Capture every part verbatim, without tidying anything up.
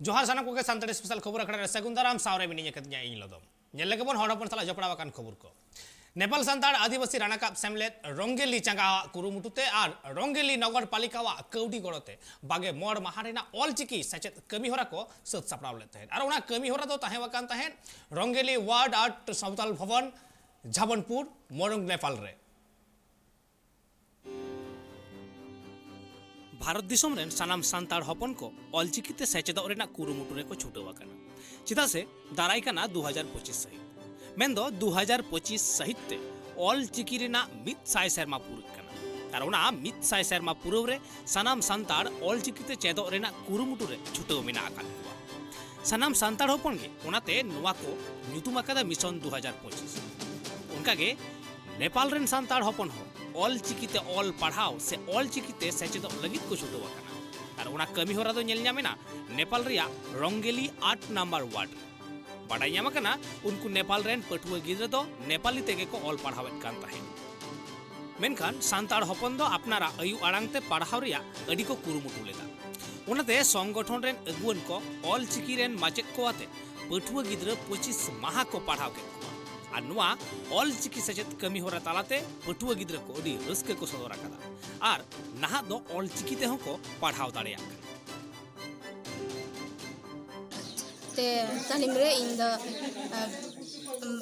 ᱡᱚᱦᱟᱨ ᱥᱟᱱᱟᱢ ᱠᱚᱜᱮ ᱥᱟᱱᱛᱟᱲᱤ ᱥᱯᱮᱥᱟᱞ ᱠᱷᱚᱵᱚᱨ ᱟᱠᱷᱲᱟ ᱨᱮ ᱥᱟᱹᱜᱩᱱ ᱫᱟᱨᱟᱢ, ᱥᱟᱶᱨᱮ ᱢᱤᱱᱟᱹᱧ ᱟᱠᱟᱫᱤᱧᱟ ᱤᱧ ᱞᱚᱫᱚᱢ᱾ ᱧᱮᱞ ᱞᱮᱜᱮ ᱵᱚᱱ ᱦᱚᱲ ᱦᱚᱯᱚᱱ ᱥᱟᱞᱟᱜ ᱡᱚᱯᱲᱟᱣ ᱟᱠᱟᱱ ᱠᱷᱚᱵᱚᱨ ᱠᱚ᱾ ᱱᱮᱯᱟᱞ ᱥᱟᱱᱛᱟᱲ ᱟᱹᱫᱤᱵᱟᱹᱥᱤ ᱨᱟᱱᱟᱠᱟᱵ ᱥᱮᱢᱞᱮᱫ ᱨᱚᱝᱜᱮᱞᱤ ᱪᱟᱸᱜᱟᱣᱟᱜ ᱠᱩᱨᱩᱢᱩᱴᱩ ᱛᱮ ᱟᱨ ᱨᱚᱝᱜᱮᱞᱤ ᱱᱚᱜᱚᱨ ᱯᱟᱞᱤᱠᱟᱣᱟᱜ ᱠᱟᱹᱣᱰᱤ ᱜᱚᱲᱚ ᱛᱮ ᱵᱟᱜᱮ ᱢᱚᱬ ᱢᱟᱦᱟ ᱨᱮᱱᱟᱜ ᱚᱞᱪᱤᱠᱤ ᱥᱮᱪᱮᱫ ᱠᱟᱹᱢᱤ ᱦᱚᱨᱟ ᱠᱚ ᱥᱟᱹᱛ ᱥᱟᱯᱲᱟᱣ ᱞᱮᱫ ᱛᱟᱦᱮᱸᱫ᱾ ᱟᱨ ᱚᱱᱟ ᱠᱟᱹᱢᱤ ᱦᱚᱨᱟ ᱫᱚ ᱛᱟᱦᱮᱸ ᱟᱠᱟᱱ ᱛᱟᱦᱮᱸᱫ ᱨᱚᱝᱜᱮᱞᱤ ᱣᱟᱨᱰ ᱟᱨᱴ ᱥᱟᱶᱛᱟᱞ ᱵᱷᱚᱵᱚᱱ, ᱡᱷᱟᱵᱚᱱᱯᱩᱨ, ᱢᱚᱨᱚᱝ, ᱱᱮᱯᱟᱞ ᱨᱮ᱾ ᱵᱷᱟᱨᱚᱛ ᱫᱤᱥᱚᱢ ᱨᱮᱱ ᱥᱟᱱᱟᱢ ᱥᱟᱱᱛᱟᱲ ᱦᱚᱯᱚᱱ ᱠᱚ ᱚᱞᱪᱤᱠᱤ ᱛᱮ ᱥᱮᱪᱮᱫᱚᱜ ᱨᱮᱱᱟᱜ ᱠᱩᱨᱩᱢᱩᱴᱩ ᱨᱮᱠᱚ ᱪᱷᱩᱴᱟᱹᱣ ᱟᱠᱟᱱᱟ᱾ ᱪᱮᱫᱟᱜ ᱥᱮ ᱫᱟᱨᱟᱭ ᱠᱟᱱᱟ ᱫᱩ ᱦᱟᱡᱟᱨ ᱯᱚᱸᱪᱤᱥ ᱥᱟᱹᱦᱤᱛ, ᱢᱮᱱᱫᱚ ᱫᱩ ᱦᱟᱡᱟᱨ ᱯᱚᱸᱪᱤᱥ ᱥᱟᱹᱦᱤᱛ ᱛᱮ ᱚᱞᱪᱤᱠᱤ ᱨᱮᱱᱟᱜ ᱢᱤᱫ ᱥᱟᱭ ᱥᱮᱨᱢᱟ ᱯᱩᱨᱟᱹᱜ ᱠᱟᱱᱟ᱾ ᱟᱨ ᱚᱱᱟ ᱢᱤᱫ ᱥᱟᱭ ᱥᱮᱨᱢᱟ ᱯᱩᱨᱟᱹᱣ ᱨᱮ ᱥᱟᱱᱟᱢ ᱥᱟᱱᱛᱟᱲ ᱚᱞᱪᱤᱠᱤ ᱛᱮ ᱪᱮᱫᱚᱜ ᱨᱮᱱᱟᱜ ᱠᱩᱨᱩᱢᱩᱴᱩ ᱨᱮ ᱪᱷᱩᱴᱟᱹᱣ ᱢᱮᱱᱟᱜ ᱟᱠᱟᱫ ᱠᱚᱣᱟ᱾ ᱥᱟᱱᱟᱢ ᱥᱟᱱᱛᱟᱲ ᱦᱚᱯᱚᱱ ᱜᱮ ᱚᱱᱟᱛᱮ ᱱᱚᱣᱟ ᱠᱚ ᱧᱩᱛᱩᱢ ᱟᱠᱟᱫᱟ ᱢᱤᱥᱚᱱ ᱫᱩ ᱦᱟᱡᱟᱨ ᱯᱚᱸᱪᱤᱥ᱾ ᱚᱱᱠᱟᱜᱮ ᱱᱮᱯᱟᱞ ᱨᱮᱱ ᱥᱟᱱᱛᱟᱲ ᱦᱚᱯᱚᱱ ᱦᱚᱸ ᱚᱞ ᱪᱤᱠᱤ ᱛᱮ ᱚᱞ ᱯᱟᱲᱦᱟᱣ ᱥᱮ ᱚᱞ ᱪᱤᱠᱤ ᱛᱮ ᱥᱮᱪᱮᱫᱚᱜ ᱞᱟᱹᱜᱤᱫ ᱠᱚ ᱪᱷᱩᱴᱟᱹᱣ ᱟᱠᱟᱱᱟ᱾ ᱟᱨ ᱚᱱᱟ ᱠᱟᱹᱢᱤ ᱦᱚᱨᱟ ᱫᱚ ᱧᱮᱞ ᱧᱟᱢ ᱮᱱᱟ ᱱᱮᱯᱟᱞ ᱨᱮᱭᱟᱜ ᱨᱚᱝᱜᱮᱞᱤ ᱟᱴ ᱱᱟᱢᱵᱟᱨ ᱣᱟᱨᱰ ᱨᱮ᱾ ᱵᱟᱰᱟᱭ ᱧᱟᱢ ᱟᱠᱟᱱᱟ, ᱩᱱᱠᱩ ᱱᱮᱯᱟᱞ ᱨᱮᱱ ᱯᱟᱹᱴᱷᱩᱣᱟᱹ ᱜᱤᱫᱽᱨᱟᱹ ᱫᱚ ᱱᱮᱯᱟᱞᱤ ᱛᱮᱜᱮ ᱠᱚ ᱚᱞ ᱯᱟᱲᱦᱟᱣᱮᱫ ᱠᱟᱱ ᱛᱟᱦᱮᱸᱫ᱾ ᱢᱮᱱᱠᱷᱟᱱ ᱥᱟᱱᱛᱟᱲ ᱦᱚᱯᱚᱱ ᱫᱚ ᱟᱯᱱᱟᱨᱟᱜ ᱟᱭᱳ ᱟᱲᱟᱝ ᱛᱮ ᱯᱟᱲᱦᱟᱣ ᱨᱮᱭᱟᱜ ᱟᱹᱰᱤ ᱠᱚ ᱠᱩᱨᱩᱢᱩᱴᱩ ᱞᱮᱫᱟ᱾ ᱚᱱᱟᱛᱮ ᱥᱚᱝᱜᱚᱴᱷᱚᱱ ᱨᱮᱱ ᱟᱹᱜᱩᱣᱟᱹᱱ ᱠᱚ ᱚᱞ ᱪᱤᱠᱤ ᱨᱮᱱ ᱢᱟᱪᱮᱫ ᱠᱚ ᱟᱛᱮ ᱯᱟᱹᱴᱷᱩᱣᱟᱹ ᱜᱤᱫᱽᱨᱟᱹ ᱯᱚᱸᱪᱤᱥ ᱢᱟᱦᱟ ᱠᱚ ᱯᱟᱲᱦᱟᱣ ᱠᱮᱫ ᱠᱚᱣᱟ᱾ ᱟᱨ ᱱᱚᱣᱟ ᱚᱞ ᱪᱤᱠᱤ ᱥᱮᱪᱮᱫ ᱠᱟᱹᱢᱤ ᱦᱚᱨᱟ ᱛᱟᱞᱟᱛᱮ ᱯᱟᱹᱴᱷᱩᱣᱟᱹ ᱜᱤᱫᱽᱨᱟᱹ ᱠᱚ ᱟᱹᱰᱤ ᱨᱟᱹᱥᱠᱟᱹ ᱠᱚ ᱥᱚᱫᱚᱨ ᱟᱠᱟᱫᱟ᱾ ᱟᱨ ᱱᱟᱦᱟᱜ ᱫᱚ ᱚᱞ ᱪᱤᱠᱤ ᱛᱮᱦᱚᱸ ᱠᱚ ᱯᱟᱲᱦᱟᱣ ᱫᱟᱲᱮᱭᱟᱜ ᱠᱟᱱᱟ᱾ ᱛᱮ ᱛᱟᱹᱞᱤᱢ ᱨᱮ ᱤᱧ ᱫᱚ, ᱟᱸ,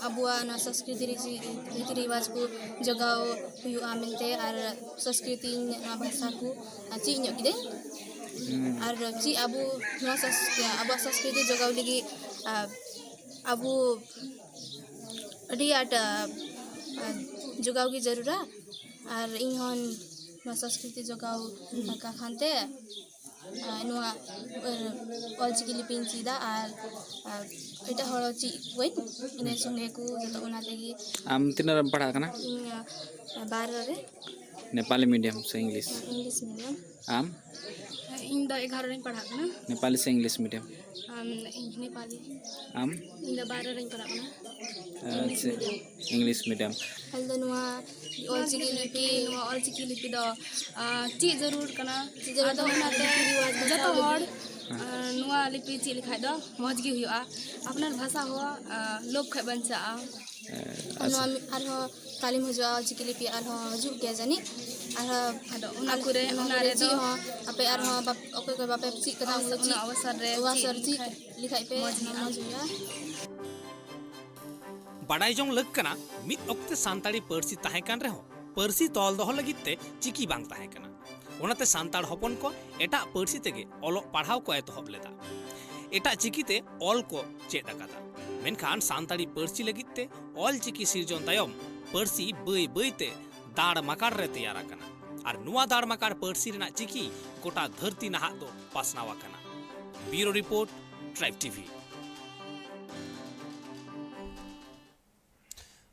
ᱟᱵᱚᱣᱟᱜ ᱱᱚᱣᱟ ᱥᱚᱸᱥᱠᱨᱤᱛᱤ ᱨᱤᱛᱤ, ᱨᱤᱛᱤ ᱨᱮᱣᱟᱡᱽ ᱠᱚ ᱡᱚᱜᱟᱣ ᱦᱩᱭᱩᱜᱼᱟ ᱢᱮᱱᱛᱮ ᱟᱨ ᱥᱚᱸᱥᱠᱨᱤᱛᱤ ᱱᱚᱣᱟ ᱵᱷᱟᱥᱟ ᱠᱚ ᱪᱮᱫ ᱧᱚᱜ ᱠᱤᱫᱟᱹᱧ᱾ ᱦᱩᱸ᱾ ᱟᱨ ᱪᱮᱫ ᱟᱵᱚ ᱱᱚᱣᱟ ᱥᱚᱸᱥ-, ᱟᱵᱚᱣᱟᱜ ᱥᱚᱸᱥᱠᱨᱤᱛᱤ ᱡᱚᱜᱟᱣ ᱞᱟᱹᱜᱤᱫ, ᱟᱸ, ᱟᱵᱚ ᱟᱹᱰᱤ ᱟᱸᱴ, ᱟᱸ, ᱡᱚᱜᱟᱣ ᱜᱮ ᱡᱟᱹᱨᱩᱲᱟ᱾ ᱟᱨ ᱤᱧ ᱦᱚᱸ ᱱᱚᱣᱟ ᱥᱚᱸᱥᱠᱨᱤᱛᱤ ᱡᱚᱜᱟᱣ ᱟᱠᱟ ᱠᱷᱟᱱ ᱛᱮ ᱟᱨ ᱱᱚᱣᱟ, ᱟᱨ ᱚᱞᱪᱤᱠᱤ ᱞᱤᱯᱤᱧ ᱪᱮᱫᱟ ᱟᱨ, ᱟᱨ ᱮᱴᱟᱜ ᱦᱚᱲ ᱪᱮᱫ ᱠᱚᱣᱟᱹᱧ, ᱤᱱᱟᱹ ᱥᱚᱸᱜᱮ ᱠᱚ ᱡᱚᱛᱚ ᱚᱱᱟ ᱛᱮᱜᱮ᱾ ᱟᱢ ᱛᱤᱱᱟᱹᱜ ᱨᱮᱢ ᱯᱟᱲᱦᱟᱜ ᱠᱟᱱᱟ? ᱤᱧ, ᱟᱨ ᱵᱟᱨᱚ ᱨᱮ᱾ ᱱᱮᱯᱟᱞᱤ ᱢᱤᱰᱤᱭᱟᱢ ᱥᱮ ᱤᱝᱞᱤᱥ? English medium. ᱟᱢ? ᱤᱧ ᱫᱚ ᱮᱜᱟᱨᱚ ᱨᱮᱧ ᱯᱟᱲᱦᱟᱜ ᱠᱟᱱᱟ᱾ ᱱᱮᱯᱟᱞᱤ ᱥᱮ ᱤᱝᱞᱤᱥ ᱢᱤᱰᱤᱭᱟᱢ? ᱟᱢ, ᱤᱧ ᱱᱮᱯᱟᱞᱤ᱾ ᱟᱢ? ᱤᱧ ᱫᱚ ᱵᱟᱨᱚ ᱨᱮᱧ ᱯᱟᱲᱦᱟᱜ ᱠᱟᱱᱟ᱾ ᱤᱝᱞᱤᱥ ᱟᱪᱪᱷᱟ, ᱢᱤᱰᱤᱭᱟᱢ᱾ English medium. ᱟᱞᱮ ᱫᱚ ᱱᱚᱣᱟ ᱚᱞᱪᱤᱠᱤ ᱞᱤᱯᱤ, ᱱᱚᱣᱟ ᱚᱞᱪᱤᱠᱤ ᱞᱤᱯᱤ ᱫᱚ, ᱟᱸ, ᱪᱮᱫ ᱡᱟᱹᱨᱩᱲ ᱠᱟᱱᱟ? ᱪᱮᱫ ᱡᱟᱹᱨᱩᱲ ᱟᱫᱚ ᱠᱟᱱᱟ? ᱚᱱᱟᱛᱮ ᱨᱤᱛᱤ ᱨᱮᱣᱟᱡᱽ ᱡᱚᱛᱚ ᱵᱟᱛᱟᱣ ᱦᱚᱲ ᱞᱟᱹᱜᱤᱫ᱾ ᱟᱨ ᱱᱚᱣᱟ ᱞᱤᱯᱤ ᱪᱮᱫ ᱞᱮᱠᱷᱟᱡ ᱫᱚ ᱢᱚᱡᱽ ᱜᱮ ᱦᱩᱭᱩᱜᱼᱟ, ᱟᱯᱱᱟᱨ ᱵᱷᱟᱥᱟ ᱦᱚᱸ ᱟᱨ ᱞᱳᱵᱷ ᱠᱷᱚᱡ ᱵᱟᱧᱪᱟᱜᱼᱟ᱾ ᱟᱨ ᱱᱚᱣᱟ ᱢᱤ-, ᱟᱨᱦᱚᱸ ᱛᱟᱹᱞᱤᱢ ᱦᱤᱡᱩᱜᱼᱟ, ᱚᱞᱪᱤᱠᱤ ᱞᱤᱯᱤ ᱟᱨᱦᱚᱸ ᱦᱤᱡᱩᱜ ᱜᱮᱭᱟ ᱡᱟᱹᱱᱤᱡ᱾ ᱟᱨᱦᱚᱸ ᱟᱫᱚ ᱚᱱᱟ ᱟᱨ ᱠᱚᱨᱮ, ᱚᱱᱟ ᱚᱱᱟ ᱠᱚᱨᱮ ᱨᱮᱫᱚ ᱪᱮᱫ ᱦᱚᱸ ᱟᱯᱮ ᱟᱨᱦᱚᱸ ᱵᱟᱯ-, ᱚᱠᱚᱭ ᱠᱚ ᱵᱟᱯᱮ ᱪᱮᱫ ᱠᱟᱫᱟ, ᱚᱱᱟ ᱚᱱᱟ ᱪᱮᱫ ᱚᱵᱚᱥᱚᱨ ᱨᱮ ᱚᱵᱚᱥᱚᱨ ᱪᱮᱫ ᱪᱮᱫ ᱞᱮᱠᱷᱟᱡ ᱞᱮᱠᱷᱟᱡ ᱯᱮ ᱢᱚᱡᱽ ᱚᱱᱟ ᱦᱩᱭᱩᱜᱼᱟ᱾ ᱢᱚᱡᱽ ᱦᱩᱭᱩᱜᱼᱟ᱾ ᱵᱟᱰᱟᱭ ᱡᱚᱝ ᱞᱟᱹᱠ ᱠᱟᱱᱟ, ᱢᱤᱫ ᱚᱠᱛᱮ ᱥᱟᱱᱛᱟᱲᱤ ᱯᱟᱹᱨᱥᱤ ᱛᱟᱦᱮᱸ ᱠᱟᱱ ᱨᱮᱦᱚᱸ ᱯᱟᱹᱨᱥᱤ ᱛᱚᱞ ᱫᱚᱦᱚ ᱞᱟᱹᱜᱤᱫ ᱛᱮ ᱪᱤᱠᱤ ᱵᱟᱝ ᱛᱟᱦᱮᱸ ᱠᱟᱱᱟ᱾ ᱚᱱᱟᱛᱮ ᱥᱟᱱᱛᱟᱲ ᱦᱚᱯᱚᱱ ᱠᱚ ᱮᱴᱟᱜ ᱯᱟᱹᱨᱥᱤ ᱛᱮᱜᱮ ᱚᱞᱚᱜ ᱯᱟᱲᱦᱟᱣ ᱠᱚ ᱮᱛᱚᱦᱚᱵ ᱞᱮᱫᱟ᱾ ᱮᱴᱟᱜ ᱪᱤᱠᱤ ᱛᱮ ᱚᱞ ᱠᱚ ᱪᱮᱫ ᱟᱠᱟᱫᱟ᱾ ᱢᱮᱱᱠᱷᱟᱱ ᱥᱟᱱᱛᱟᱲᱤ ᱯᱟᱹᱨᱥᱤ ᱞᱟᱹᱜᱤᱫ ᱛᱮ ᱚᱞ ᱪᱤᱠᱤ ᱥᱤᱨᱡᱚᱱ ᱛᱟᱭᱚᱢ ᱯᱟᱹᱨᱥᱤ ᱵᱟᱹᱭ ᱵᱟᱹᱭ ᱛᱮ ᱫᱟᱲ ᱢᱟᱠᱟᱲ ᱨᱮ ᱛᱮᱭᱟᱨ ᱟᱠᱟᱱᱟ᱾ ᱟᱨ ᱱᱚᱣᱟ ᱫᱟᱲ ᱢᱟᱠᱟᱲ ᱯᱟᱹᱨᱥᱤ ᱨᱮᱱᱟᱜ ᱪᱤᱠᱤ ᱜᱚᱴᱟ ᱫᱷᱟᱹᱨᱛᱤ ᱱᱟᱦᱟᱜ ᱫᱚ ᱯᱟᱥᱱᱟᱣ ᱟᱠᱟᱱᱟ᱾ ᱵᱤᱭᱩᱨᱳ ᱨᱤᱯᱳᱨᱴ, ᱴᱨᱟᱭᱤᱵᱽ ᱴᱤᱵᱷᱤ᱾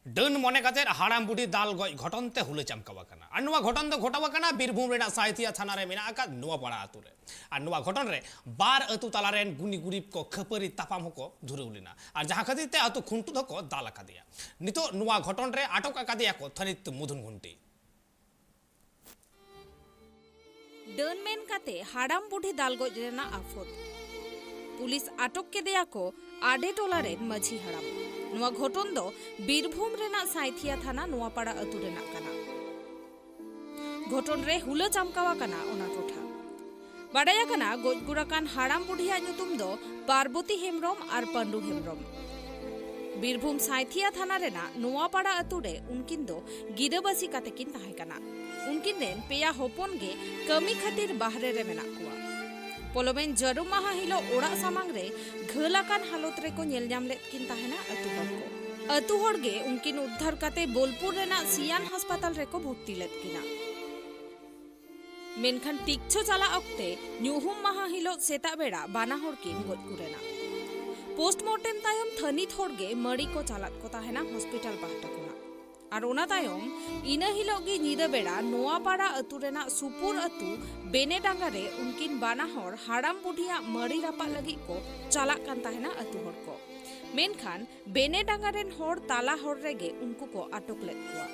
ᱰᱟᱹᱱ ᱢᱚᱱᱮ ᱠᱟᱛᱮ ᱦᱟᱲᱟᱢ ᱵᱩᱰᱷᱤ ᱫᱟᱞ ᱜᱚᱡ ᱜᱷᱚᱴᱚᱱ ᱛᱮ ᱦᱩᱞᱟᱹ ᱪᱟᱢᱠᱟᱣ ᱟᱠᱟᱱᱟ᱾ ᱟᱨ ᱱᱚᱣᱟ ᱜᱷᱚᱴᱚᱱ ᱫᱚ ᱜᱷᱚᱴᱟᱣ ᱟᱠᱟᱱᱟ ᱵᱤᱨᱵᱷᱩᱢ ᱨᱮᱱᱟᱜ ᱥᱟᱭᱛᱷᱤᱭᱟ ᱛᱷᱟᱱᱟ ᱨᱮ ᱢᱮᱱᱟᱜ ᱟᱠᱟᱫ ᱱᱚᱣᱟᱯᱟᱲᱟ ᱟᱛᱳ ᱨᱮ᱾ ᱟᱨ ᱱᱚᱣᱟ ᱜᱷᱚᱴᱚᱱ ᱨᱮ ᱵᱟᱨ ᱟᱹᱛᱩ ᱛᱟᱞᱟ ᱨᱮᱱ ᱜᱩᱱᱤ ᱜᱩᱨᱤᱵ ᱠᱚ ᱠᱷᱟᱹᱯᱟᱹᱨᱤ ᱛᱟᱯᱟᱢ ᱦᱚᱸᱠᱚ ᱫᱷᱩᱨᱟᱹᱣ ᱞᱮᱱᱟ᱾ ᱟᱨ ᱡᱟᱦᱟᱸ ᱠᱷᱟᱹᱛᱤᱨ ᱛᱮ ᱟᱹᱛᱩ ᱠᱷᱩᱱᱴᱩ ᱫᱚᱠᱚ ᱫᱟᱞ ᱟᱠᱟᱫᱮᱭᱟ᱾ ᱱᱤᱛᱚᱜ ᱱᱚᱣᱟ ᱜᱷᱚᱴᱚᱱ ᱨᱮ ᱟᱴᱚᱠ ᱟᱠᱟᱫᱮᱭᱟ ᱠᱚ ᱛᱷᱟᱹᱱᱤᱛ ᱢᱚᱫᱷᱩᱱ ᱜᱷᱩᱱᱴᱤ᱾ ᱰᱟᱹᱱ ᱢᱮᱱ ᱠᱟᱛᱮ ᱦᱟᱲᱟᱢ ᱵᱩᱰᱷᱤ ᱫᱟᱞ ᱜᱚᱡ ᱨᱮᱱᱟᱜ ᱟᱯᱷᱚᱛ᱾ ᱯᱩᱞᱤᱥ ᱟᱴᱚᱠ ᱠᱮᱫᱮᱭᱟ ᱠᱚ ᱟᱰᱮ ᱴᱚᱞᱟ ᱨᱮᱱ ᱢᱟᱹᱡᱷᱤ ᱦᱟᱲᱟᱢ᱾ ᱱᱚᱣᱟ ᱜᱷᱚᱴᱚᱱ ᱫᱚ ᱵᱤᱨᱵᱷᱩᱢ ᱨᱮᱱᱟᱜ ᱥᱟᱭᱛᱷᱤᱭᱟ ᱛᱷᱟᱱᱟ ᱱᱚᱣᱟᱯᱟᱲᱟ ᱟᱹᱛᱩ ᱨᱮᱱᱟᱜ ᱠᱟᱱᱟ᱾ ᱜᱷᱚᱴᱚᱱ ᱨᱮ ᱦᱩᱞᱟᱹ ᱪᱟᱢᱠᱟᱣ ᱟᱠᱟᱱᱟ ᱚᱱᱟ ᱴᱚᱴᱷᱟ᱾ ᱵᱟᱰᱟᱭ ᱟᱠᱟᱱᱟ, ᱜᱚᱡ ᱜᱩᱨ ᱟᱠᱟᱱ ᱦᱟᱲᱟᱢ ᱵᱩᱰᱷᱤᱭᱟᱜ ᱧᱩᱛᱩᱢ ᱫᱚ ᱯᱟᱨᱵᱚᱛᱤ ᱦᱮᱢᱵᱽᱨᱚᱢ ᱟᱨ ᱯᱟᱹᱱᱰᱩ ᱦᱮᱢᱵᱽᱨᱚᱢ᱾ ᱵᱤᱨᱵᱷᱩᱢ ᱥᱟᱭᱛᱷᱤᱭᱟ ᱛᱷᱟᱱᱟ ᱨᱮᱱᱟᱜ ᱱᱚᱣᱟᱯᱟᱲᱟ ᱟᱹᱛᱩ ᱨᱮ ᱩᱱᱠᱤᱱ ᱫᱚ ᱜᱤᱨᱟᱹᱵᱟᱹᱥᱤ ᱠᱟᱛᱮ ᱠᱤᱱ ᱛᱟᱦᱮᱸ ᱠᱟᱱᱟ᱾ ᱩᱱᱠᱤᱱ ᱨᱮᱱ ᱯᱮᱭᱟ ᱦᱚᱯᱚᱱ ᱜᱮ ᱠᱟᱹᱢᱤ ᱠᱷᱟᱹᱛᱤᱨ ᱵᱟᱦᱨᱮ ᱨᱮ ᱢᱮᱱᱟᱜ ᱠᱚᱣᱟ᱾ ᱯᱚᱞᱚᱢᱮᱱ ᱡᱟᱹᱨᱩᱢ ᱢᱟᱦᱟ ᱦᱤᱞᱳᱜ ᱚᱲᱟᱜ ᱥᱟᱢᱟᱝ ᱨᱮ ᱜᱷᱟᱹᱞ ᱟᱠᱟᱱ ᱦᱟᱞᱚᱛ ᱨᱮᱠᱚ ᱧᱮᱞ ᱧᱟᱢ ᱞᱮᱫ ᱠᱤᱱ ᱛᱟᱦᱮᱱᱟ ᱟᱹᱛᱩ ᱦᱚᱲ ᱠᱚ᱾ ᱟᱹᱛᱩ ᱦᱚᱲ ᱜᱮ ᱩᱱᱠᱤᱱ ᱩᱫᱽᱫᱷᱟᱨ ᱠᱟᱛᱮ ᱵᱳᱞᱯᱩᱨ ᱨᱮᱱᱟᱜ ᱥᱤᱭᱟᱱ ᱦᱟᱥᱯᱟᱛᱟᱞ ᱨᱮᱠᱚ ᱵᱷᱚᱨᱛᱤ ᱞᱮᱫ ᱠᱤᱱᱟ᱾ ᱢᱮᱱᱠᱷᱟᱱ ᱛᱤᱠᱪᱷᱚ ᱪᱟᱞᱟᱜ ᱚᱠᱛᱮ ᱧᱩᱦᱩᱢ ᱢᱟᱦᱟ ᱦᱤᱞᱳᱜ ᱥᱮᱛᱟᱜ ᱵᱮᱲᱟ ᱵᱟᱱᱟ ᱦᱚᱲ ᱠᱤᱱ ᱜᱚᱡ ᱜᱩᱨ ᱮᱱᱟ᱾ ᱯᱳᱥᱴᱢᱚᱨᱴᱮᱢ ᱛᱟᱭᱚᱢ ᱛᱷᱟᱹᱱᱤᱛ ᱦᱚᱲ ᱜᱮ ᱢᱟᱹᱲᱤ ᱠᱚ ᱪᱟᱞᱟᱫ ᱠᱚ ᱛᱟᱦᱮᱱᱟ ᱦᱚᱥᱯᱤᱴᱟᱞ ᱯᱟᱦᱴᱟ ᱠᱷᱚᱱᱟᱜ᱾ ᱟᱨ ᱚᱱᱟ ᱛᱟᱭᱚᱢ ᱤᱱᱟᱹ ᱦᱤᱞᱳᱜ ᱜᱮ ᱧᱤᱫᱟᱹ ᱵᱮᱲᱟ ᱱᱚᱣᱟᱯᱟᱲᱟ ᱟᱹᱛᱩ ᱨᱮᱱᱟᱜ ᱥᱩᱯᱩᱨ ᱟᱹᱛᱩ ᱵᱮᱱᱮᱰᱟᱸᱜᱟ ᱨᱮ ᱩᱱᱠᱤᱱ ᱵᱟᱱᱟ ᱦᱚᱲ ᱦᱟᱲᱟᱢ ᱵᱩᱰᱷᱤᱭᱟᱜ ᱢᱟᱹᱲᱤ ᱨᱟᱯᱟᱜ ᱞᱟᱹᱜᱤᱫ ᱠᱚ ᱪᱟᱞᱟᱜ ᱠᱟᱱ ᱛᱟᱦᱮᱱᱟ ᱟᱹᱛᱩ ᱦᱚᱲ ᱠᱚ᱾ ᱢᱮᱱᱠᱷᱟᱱ ᱵᱮᱱᱮᱰᱟᱸᱜᱟ ᱨᱮᱱ ᱦᱚᱲ ᱛᱟᱞᱟ ᱦᱚᱨ ᱨᱮᱜᱮ ᱩᱱᱠᱩ ᱠᱚ ᱟᱴᱚᱠ ᱞᱮᱫ ᱠᱚᱣᱟ᱾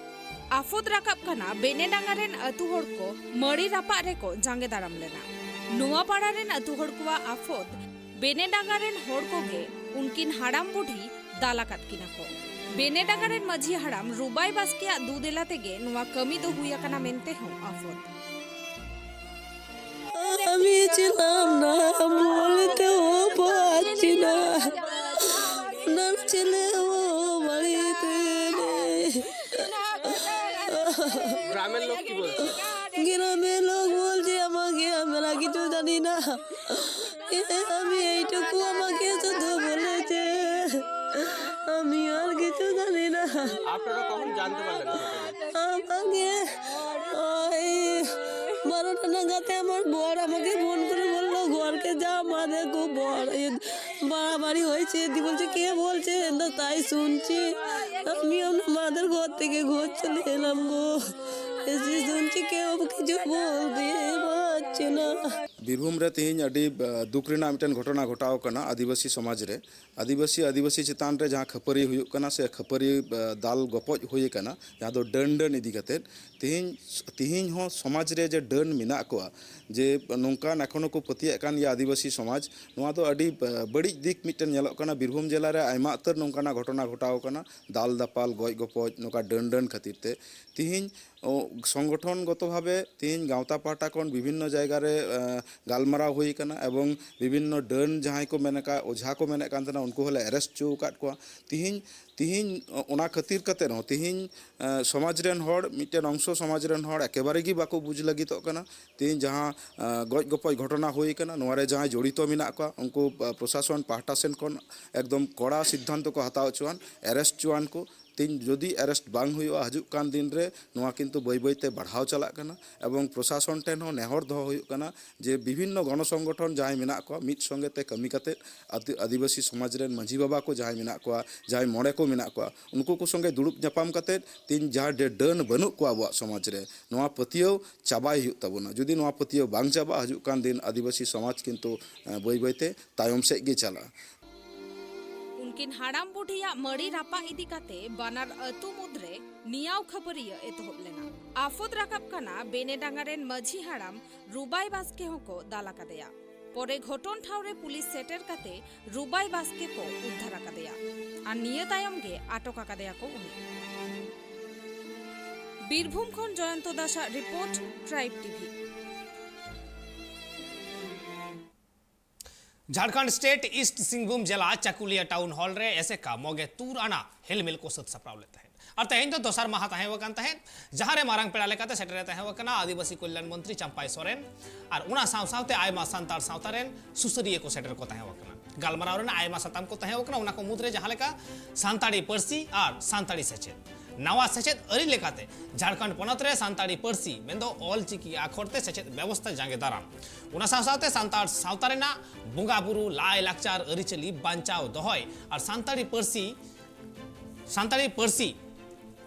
ᱟᱯᱷᱚᱫ ᱨᱟᱠᱟᱵ ᱠᱟᱱᱟ ᱵᱮᱱᱮᱰᱟᱸᱜᱟ ᱨᱮᱱ ᱟᱹᱛᱩ ᱦᱚᱲ ᱠᱚ ᱢᱟᱹᱲᱤ ᱨᱟᱯᱟᱜ ᱨᱮᱠᱚ ᱡᱟᱸᱜᱮ ᱫᱟᱨᱟᱢ ᱞᱮᱱᱟ᱾ ᱱᱚᱣᱟ ᱯᱟᱲᱟ ᱨᱮᱱ ᱟᱹᱛᱩ ᱦᱚᱲ ᱠᱚᱣᱟᱜ ᱟᱯᱷᱚᱫ ᱵᱮᱱᱮᱰᱟᱸᱜᱟ ᱨᱮᱱ ᱦᱚᱲ ᱠᱚᱜᱮ ᱩᱱᱠᱤᱱ ᱦᱟᱲᱟᱢ ᱵᱩᱰᱷᱤ ᱫᱟᱞ ᱟᱠᱟᱫ ᱠᱤᱱᱟ ᱠᱚ᱾ ᱵᱮᱱᱮᱰᱟᱸᱜᱟ ᱨᱮᱱ ᱢᱟᱹᱡᱷᱤ ᱦᱟᱲᱟᱢ ᱨᱩᱵᱟᱭ ᱵᱟᱥᱠᱮᱭᱟᱜ ᱫᱩᱫᱮᱞᱟ ᱛᱮᱜᱮ ᱱᱚᱣᱟ ᱠᱟᱹᱢᱤ ᱫᱚ ᱦᱩᱭ ᱟᱠᱟᱱᱟ ᱢᱮᱱᱛᱮ ᱦᱚᱸ ᱟᱯᱷᱚᱫ᱾ আমি ছিলাম না, বলতেও পারছি না। আপনার ছেলেও বাড়িতে নেই। গ্রামের লোক কি বলছে? গ্রামের লোক বলছে আমাকে, আমরা কিছু জানি না। এ, আমি এইটুকু আমাকে শুধু বলেছে, আমি আর কিছু জানি না। আপনারা কখন জানতে পারলেন ঘটনা? আমাকে ওই বারোটা নাগাদে আমার বর আমাকে ফোন করে বললো, "ঘরকে যা, আমাদের খুব বড় এই বাড়াবাড়ি হয়েছে।" দি বলছে, "কে বলছে?" না, তাই শুনছি। আমি আমার মাদের ঘর থেকে ঘর চলে এলাম গো। এসে শুনছি কেউ কিছু বলতে পারছে না। ᱵᱤᱨᱵᱷᱩᱢ ᱨᱮ ᱛᱮᱦᱮᱧ ᱟᱹᱰᱤ ᱟ, ᱫᱩᱠ ᱨᱮᱱᱟᱜ ᱢᱤᱫᱴᱮᱱ ᱜᱷᱚᱴᱚᱱᱟ ᱜᱷᱚᱴᱟᱣ ᱟᱠᱟᱱᱟ ᱟᱹᱫᱤᱵᱟᱹᱥᱤ ᱥᱚᱢᱟᱡᱽ ᱨᱮ᱾ ᱟᱹᱫᱤᱵᱟᱹᱥᱤ ᱟᱹᱫᱤᱵᱟᱹᱥᱤ ᱪᱮᱛᱟᱱ ᱨᱮ ᱡᱟᱦᱟᱸ ᱠᱷᱟᱹᱯᱟᱹᱨᱤ ᱦᱩᱭᱩᱜ ᱠᱟᱱᱟ ᱥᱮ ᱠᱷᱟᱹᱯᱟᱹᱨᱤ ᱟ, ᱫᱟᱞ ᱜᱚᱯᱚᱡ ᱦᱩᱭ ᱟᱠᱟᱱᱟ, ᱡᱟᱦᱟᱸ ᱫᱚ ᱰᱟᱹᱱ ᱰᱟᱹᱱ ᱤᱫᱤ ᱠᱟᱛᱮᱫ, ᱛᱮᱦᱮᱧ ᱛᱮᱦᱮᱧ ᱦᱚᱸ ᱥᱚᱢᱟᱡᱽ ᱨᱮ ᱡᱮ ᱰᱟᱹᱱ ᱢᱮᱱᱟᱜ ᱠᱚᱣᱟ, ᱡᱮ ᱱᱚᱝᱠᱟᱱ ᱮᱠᱷᱚᱱ ᱦᱚᱸᱠᱚ ᱯᱟᱹᱛᱭᱟᱹᱜ ᱠᱟᱱ ᱜᱮᱭᱟ ᱟᱹᱫᱤᱵᱟᱹᱥᱤ ᱥᱚᱢᱟᱡᱽ, ᱱᱚᱣᱟ ᱫᱚ ᱟᱹᱰᱤ ᱟ, ᱵᱟᱹᱲᱤᱡ ᱫᱤᱠ ᱢᱤᱫᱴᱮᱱ ᱧᱮᱞᱚᱜ ᱠᱟᱱᱟ᱾ ᱵᱤᱨᱵᱷᱩᱢ ᱡᱮᱞᱟ ᱨᱮ ᱟᱭᱢᱟ ᱩᱛᱟᱹᱨ ᱱᱚᱝᱠᱟᱱᱟᱜ ᱜᱷᱚᱴᱚᱱᱟ ᱜᱷᱚᱴᱟᱣ ᱟᱠᱟᱱᱟ, ᱫᱟᱞ ᱫᱟᱯᱟᱞ, ᱜᱚᱡ ᱜᱚᱯᱚᱡ, ᱱᱚᱝᱠᱟ ᱰᱟᱹᱱ ᱰᱟᱹᱱ ᱠᱷᱟᱹᱛᱤᱨ ᱛᱮ᱾ ᱛᱮᱦᱮᱧ ᱚ, ᱥᱚᱝᱜᱚᱴᱷᱚᱱ ᱜᱚᱛᱚ ᱵᱷᱟᱵᱮ ᱛᱮᱦᱮᱧ ᱜᱟᱶᱛᱟ ᱯᱟᱦᱴᱟ ᱠᱷᱚᱱ ᱵᱤᱵᱷᱤᱱᱱᱚ ᱡᱟᱭᱜᱟ ᱨᱮ, ᱮ, ᱜᱟᱞᱢᱟᱨᱟᱣ ᱦᱩᱭ ᱟᱠᱟᱱᱟ ᱮᱵᱚᱝ ᱵᱤᱵᱷᱤᱱᱱᱚ ᱰᱟᱹᱱ ᱡᱟᱦᱟᱸᱭ ᱠᱚ ᱢᱮᱱ ᱟᱠᱟᱫ, ᱚᱡᱷᱟ ᱠᱚ ᱢᱮᱱᱮᱫ ᱠᱟᱱ ᱛᱟᱦᱮᱱᱟ, ᱩᱱᱠᱩ ᱦᱚᱸᱞᱮ ᱮᱨᱮᱥᱴ ᱦᱚᱪᱚ ᱟᱠᱟᱫ ᱠᱚᱣᱟ᱾ ᱛᱤᱦᱤᱧ ᱛᱤᱦᱤᱧ ᱚ-, ᱚᱱᱟ ᱠᱷᱟᱹᱛᱤᱨ ᱠᱟᱛᱮ ᱨᱮᱦᱚᱸ ᱛᱤᱦᱤᱧ, ᱮ, ᱥᱚᱢᱟᱡᱽ ᱨᱮᱱ ᱦᱚᱲ, ᱢᱤᱫᱴᱮᱱ ᱚᱝᱥᱚ ᱥᱚᱢᱟᱡᱽ ᱨᱮᱱ ᱦᱚᱲ ᱮᱠᱮᱵᱟᱨᱮ ᱜᱮ ᱵᱟᱠᱚ ᱵᱩᱡᱽ ᱞᱟᱹᱜᱤᱫᱚᱜ ᱠᱟᱱᱟ᱾ ᱛᱤᱦᱤᱧ ᱡᱟᱦᱟᱸ, ᱮ, ᱜᱚᱡ ᱜᱚᱯᱚᱡ ᱜᱷᱚᱴᱚᱱᱟ ᱦᱩᱭ ᱟᱠᱟᱱᱟ, ᱱᱚᱣᱟ ᱨᱮ ᱡᱟᱦᱟᱸᱭ ᱡᱚᱲᱤᱛᱚ ᱢᱮᱱᱟᱜ ᱠᱚᱣᱟ, ᱩᱱᱠᱩ, ᱮ, ᱯᱨᱚᱥᱟᱥᱚᱱ ᱯᱟᱦᱴᱟ ᱥᱮᱱ ᱠᱷᱚᱱ ᱮᱠᱫᱚᱢ ᱠᱚᱲᱟ ᱥᱤᱫᱽᱫᱷᱟᱱᱛᱚ ᱠᱚ ᱦᱟᱛᱟᱣ ᱦᱚᱪᱚᱣᱟᱱ, ᱮᱨᱮᱥᱴ ᱦᱚᱪᱚᱣᱟᱱ ᱠᱚ᱾ ᱛᱮᱦᱮᱧ ᱡᱩᱫᱤ ᱮᱨᱮᱥᱴ ᱵᱟᱝ ᱦᱩᱭᱩᱜᱼᱟ, ᱦᱤᱡᱩᱜ ᱠᱟᱱ ᱫᱤᱱ ᱨᱮ ᱱᱚᱣᱟ ᱠᱤᱱᱛᱩ ᱵᱟᱹᱭ ᱵᱟᱹᱭ ᱛᱮ ᱵᱟᱲᱦᱟᱣ ᱪᱟᱞᱟᱜ ᱠᱟᱱᱟ᱾ ᱮᱵᱚᱝ ᱯᱨᱚᱥᱟᱥᱚᱱ ᱴᱷᱮᱱ ᱦᱚᱸ ᱱᱮᱦᱚᱨ ᱫᱚᱦᱚ ᱦᱩᱭᱩᱜ ᱠᱟᱱᱟ ᱡᱮ ᱵᱤᱵᱷᱤᱱᱱᱚ ᱜᱚᱱᱚ ᱥᱚᱝᱜᱚᱴᱷᱚᱱ ᱡᱟᱦᱟᱸᱭ ᱢᱮᱱᱟᱜ ᱠᱚᱣᱟ, ᱢᱤᱫ ᱥᱚᱸᱜᱮ ᱛᱮ ᱠᱟᱹᱢᱤ ᱠᱟᱛᱮ ᱟᱹᱫᱤ-, ᱟᱹᱫᱤᱵᱟᱹᱥᱤ ᱥᱚᱢᱟᱡᱽ ᱨᱮᱱ ᱢᱟᱹᱡᱷᱤ ᱵᱟᱵᱟ ᱠᱚ ᱡᱟᱦᱟᱸᱭ ᱢᱮᱱᱟᱜ ᱠᱚᱣᱟ, ᱡᱟᱦᱟᱸᱭ ᱢᱚᱬᱮ ᱠᱚ ᱢᱮᱱᱟᱜ ᱠᱚᱣᱟ, ᱩᱱᱠᱩ ᱠᱚ ᱥᱚᱸᱜᱮ ᱫᱩᱲᱩᱵ ᱧᱟᱯᱟᱢ ᱠᱟᱛᱮ ᱛᱮᱦᱮᱧ ᱡᱟᱦᱟᱸ ᱰᱮ-, ᱰᱟᱹᱱ ᱵᱟᱹᱱᱩᱜ ᱠᱚᱣᱟ ᱟᱵᱚᱣᱟᱜ ᱥᱚᱢᱟᱡᱽ ᱨᱮ, ᱱᱚᱣᱟ ᱯᱟᱹᱛᱭᱟᱹᱣ ᱪᱟᱵᱟᱭ ᱦᱩᱭᱩᱜ ᱛᱟᱵᱚᱱᱟ᱾ ᱡᱩᱫᱤ ᱱᱚᱣᱟ ᱯᱟᱹᱛᱭᱟᱹᱣ ᱵᱟᱝ ᱪᱟᱵᱟᱜᱼᱟ, ᱦᱤᱡᱩᱜ ᱠᱟᱱ ᱫᱤᱱ ᱟᱹᱫᱤᱵᱟᱹᱥᱤ ᱥᱚᱢᱟᱡᱽ ᱠᱤᱱᱛᱩ, ᱮ, ᱵᱟᱹᱭ ᱵᱟᱹᱭ ᱛᱮ ᱛᱟᱭᱚᱢ ᱥᱮᱫ ᱜᱮ ᱪᱟᱞᱟᱜᱼᱟ᱾ ᱩᱱᱠᱤᱱ ᱦᱟᱲᱟᱢ ᱵᱩᱰᱷᱤᱭᱟᱜ ᱢᱟᱹᱲᱤ ᱨᱟᱯᱟᱜ ᱤᱫᱤ ᱠᱟᱛᱮ ᱵᱟᱱᱟᱨ ᱟᱹᱛᱩ ᱢᱩᱫᱽᱨᱮ ᱱᱤᱭᱟᱣ ᱠᱷᱟᱹᱯᱟᱹᱨᱤᱭᱟᱹ ᱮᱛᱚᱦᱚᱵ ᱞᱮᱱᱟ᱾ ᱟᱯᱷᱚᱫ ᱨᱟᱠᱟᱵ ᱠᱟᱱᱟ ᱵᱮᱱᱮᱰᱟᱸᱜᱟ ᱨᱮᱱ ᱢᱟᱹᱡᱷᱤ ᱦᱟᱲᱟᱢ ᱨᱩᱵᱟᱭ ᱵᱟᱥᱠᱮ ᱦᱚᱸᱠᱚ ᱫᱟᱞ ᱟᱠᱟᱫᱮᱭᱟ᱾ ᱯᱚᱨᱮ ᱜᱷᱚᱴᱚᱱ ᱴᱷᱟᱶ ᱨᱮ ᱯᱩᱞᱤᱥ ᱥᱮᱴᱮᱨ ᱠᱟᱛᱮ ᱨᱩᱵᱟᱭ ᱵᱟᱥᱠᱮ ᱠᱚ ᱩᱫᱽᱫᱷᱟᱨ ᱟᱠᱟᱫᱮᱭᱟ ᱟᱨ ᱱᱤᱭᱟᱹ ᱛᱟᱭᱚᱢ ᱜᱮ ᱟᱴᱚᱠ ᱟᱠᱟᱫᱮᱭᱟ ᱠᱚ ᱩᱱᱤ᱾ ᱵᱤᱨᱵᱷᱩᱢ ᱠᱷᱚᱱ ᱡᱚᱭᱚᱱᱛᱚ ᱫᱟᱥᱟᱜ report, tribe TV. Jharkhand state East Singhbhum ᱡᱮᱞᱟ ᱪᱟᱠᱩᱞᱤᱭᱟ ᱴᱟᱣᱩᱱ ᱦᱚᱞ ᱨᱮ ᱮᱥᱮᱠᱟ ᱢᱚᱜᱮ ᱛᱩᱨ ᱟᱱᱟ ᱦᱮᱞᱢᱮᱞ ᱠᱚ ᱥᱟᱹᱛ ᱥᱟᱯᱲᱟᱣ ᱞᱮᱫ ᱛᱟᱦᱮᱸᱫ᱾ ᱟᱨ ᱛᱮᱦᱮᱧ ᱫᱚ ᱫᱚᱥᱟᱨ ᱢᱟᱦᱟ ᱛᱟᱦᱮᱸ ᱟᱠᱟᱱ ᱛᱟᱦᱮᱸᱫ, ᱡᱟᱦᱟᱸ ᱨᱮ ᱢᱟᱨᱟᱝ ᱯᱮᱲᱟ ᱞᱮᱠᱟᱛᱮ ᱥᱮᱴᱮᱨ ᱮ ᱛᱟᱦᱮᱸ ᱠᱟᱱᱟ ᱟᱹᱫᱤᱵᱟᱹᱥᱤ ᱠᱚᱞᱭᱟᱱ ᱢᱚᱱᱛᱨᱤ ᱪᱟᱢᱯᱟᱭ ᱥᱚᱨᱮᱱ᱾ ᱟᱨ ᱚᱱᱟ ᱥᱟᱶ ᱥᱟᱶᱛᱮ ᱟᱭᱢᱟ ᱥᱟᱱᱛᱟᱲ ᱥᱟᱶᱛᱟ ᱨᱮᱱ ᱥᱩᱥᱟᱹᱨᱤᱭᱟᱹ ᱠᱚ ᱥᱮᱴᱮᱨ ᱠᱚ ᱛᱟᱦᱮᱸ ᱠᱟᱱᱟ᱾ ᱜᱟᱞᱢᱟᱨᱟᱣ ᱨᱮᱱᱟᱜ ᱟᱭᱢᱟ ᱥᱟᱛᱟᱢ ᱠᱚ ᱛᱟᱦᱮᱸ ᱠᱟᱱᱟ, ᱚᱱᱟ ᱠᱚ ᱢᱩᱫᱽᱨᱮ ᱡᱟᱦᱟᱸ ᱞᱮᱠᱟ ᱥᱟᱱᱛᱟᱲᱤ ᱯᱟᱹᱨᱥᱤ ᱟᱨ ᱥᱟᱱᱛᱟᱲᱤ ᱥᱮᱪᱮᱫ᱾ ᱱᱟᱣᱟ ᱥᱮᱪᱮᱫ ᱟᱹᱨᱤ ᱞᱮᱠᱟᱛᱮ ᱡᱷᱟᱲᱠᱷᱚᱸᱰ ᱯᱚᱱᱚᱛ ᱨᱮ ᱥᱟᱱᱛᱟᱲᱤ ᱯᱟᱹᱨᱥᱤ ᱢᱮᱱᱫᱚ ᱚᱞ ᱪᱤᱠᱤ ᱟᱠᱷᱚᱨ ᱛᱮ ᱥᱮᱪᱮᱫ ᱵᱮᱵᱚᱥᱛᱷᱟ ᱡᱟᱸᱜᱮ ᱫᱟᱨᱟᱢ᱾ ᱚᱱᱟ ᱥᱟᱶ ᱥᱟᱶᱛᱮ ᱥᱟᱱᱛᱟᱲ ᱥᱟᱶᱛᱟ ᱨᱮᱱᱟᱜ ᱵᱚᱸᱜᱟ ᱵᱩᱨᱩ, ᱞᱟᱭ ᱞᱟᱠᱪᱟᱨ, ᱟᱹᱨᱤᱪᱟᱹᱞᱤ ᱵᱟᱧᱪᱟᱣ ᱫᱚᱦᱚᱭ ᱟᱨ ᱥᱟᱱᱛᱟᱲᱤ ᱯᱟᱹᱨᱥᱤ, ᱥᱟᱱᱛᱟᱲᱤ ᱯᱟᱹᱨᱥᱤ